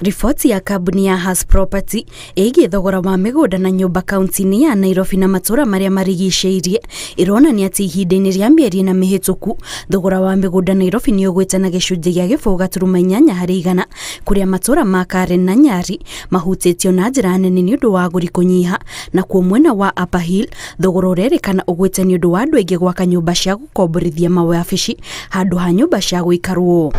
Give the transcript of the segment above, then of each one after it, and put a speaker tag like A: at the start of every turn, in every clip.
A: Riboti ya kambuni ya Hass Property ĩgiĩ thogora wa mĩgũnda na nyũmba kaunti-inĩ ya Nairobi na matũũra marĩa marigicĩirie ĩronania atĩ ihinda-inĩ rĩa mĩeri ĩna mĩhĩtũku thogora wa mĩgũnda Nairobi nĩ ũgwĩte na gĩcunjĩ gĩa 0.8 harĩ igana, kũrĩa matũũra ma Karen na Nyari mahutĩtio na njĩra nene nĩ ũndũ wa agũri kũnyiha, nakuo mwena wa Upper Hill thogora ũrerĩkana ũgwĩte nĩ ũndũ wa andũ aingĩ gwaka nyũmba cia gũkomborithia mawabici handũ ha nyũmba cia gũikarwo.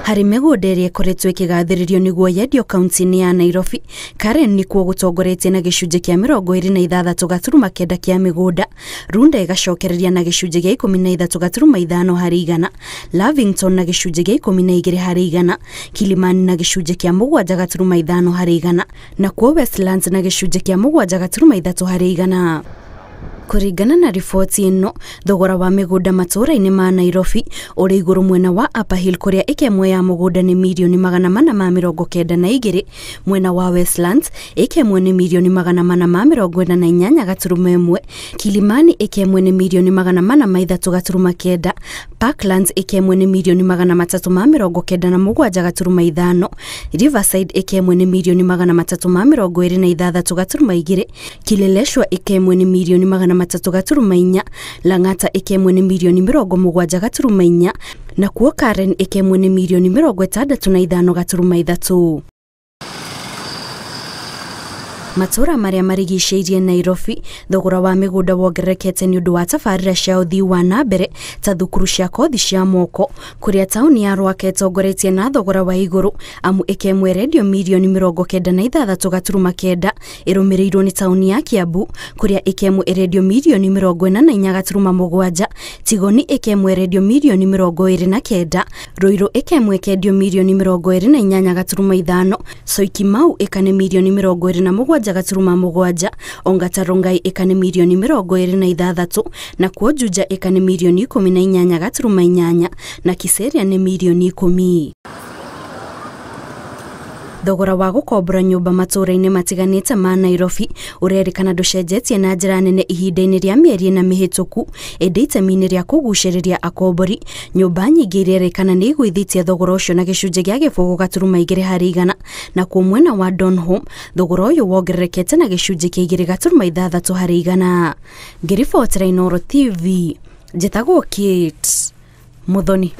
A: Harĩ mĩgũnda ĩrĩa ĩkoretwo ĩkĩgathĩrĩrio nĩguo yendio kaunti-inĩ ya Nairobi, Karen nĩkuo gũtongoretie na gĩcunjĩ kĩa 26.9 kĩa mĩgũnda, Runda ĩgacokereria na gĩcunjĩ gĩa 13.5 harĩ igana, Lavington na gĩcunjĩ gĩa 12 harĩ igana, Kilimani na gĩcunjĩ kĩa 7.5 harĩ igana, nakuo Westlands na gĩcunjĩ kĩa 7.3 harĩ igana. Kũringana na riboti ĩno, thogora wa mĩgũnda matũũra-inĩ ma Nairobi ũrĩ igũrũ mwena wa Upper Hill kũrĩa ĩka ĩmwe ya mũgũnda nĩ mirioni 492, mwena wa Westlands ĩka ĩmwe nĩ mirioni 448.1, Kilimani ĩka ĩmwe nĩ mirioni 403.9, Parklands ĩka ĩmwe nĩ mirioni 397.5, Riverside ĩka ĩmwe nĩ mirioni 326.2, Kileleshwa ĩka ĩmwe nĩ mirioni 300.4, Lang'ata ĩka ĩmwe nĩ mirioni 70.4, nakuo Karen ĩka ĩmwe nĩ mirioni 65.3. Matũũra marĩa marigicĩirie Nairobi thogora wa mĩgũnda wongererekete nĩ ũndũ wa tabarĩra cia ũthii wa na mbere ta thukuru cia kothi cia moko, kũrĩa taũni ya Rwaka ĩtongoretie na thogora wa igũrũ amu ĩka ĩmwe ĩrendio mirioni 96.9, ĩrũmĩrĩirwo nĩ taũni ya Kiambu kũrĩa ĩka ĩmwe ĩrendio mirioni 44.7, Tigoni ĩka ĩmwe ĩrendio mirioni 29, Ruiru ĩka ĩmwe ĩkendio mirioni 28.5, Syokimau ĩka nĩ mirioni 27.7, Ongata Rongai ĩka nĩ mirioni 26, nakuo Juja ĩka nĩ mirioni 18.8 na Kiseria nĩ mirioni 10. Thogora wa gũkombora nyũmba matũũra-inĩ matiganĩte ma Nairobi ũrerĩkana ndũcenjetie na njĩra nene ihinda-inĩ rĩa mĩeri ĩna mĩhĩtũku, ĩndĩ itemi-inĩ rĩa kũgucĩrĩria akombori, nyũmba nyingĩ irerĩkana nĩ igũithĩtie thogora ũcio na gĩcunjĩ gĩa 0.2 harĩ igana, nakuo mwena wa Donholm thogora ũyũ wongererekete na gĩcunjĩ kĩa 2.6 harĩ igana. Ngĩribotera Inooro TV, njĩtagwo Kate Muthoni.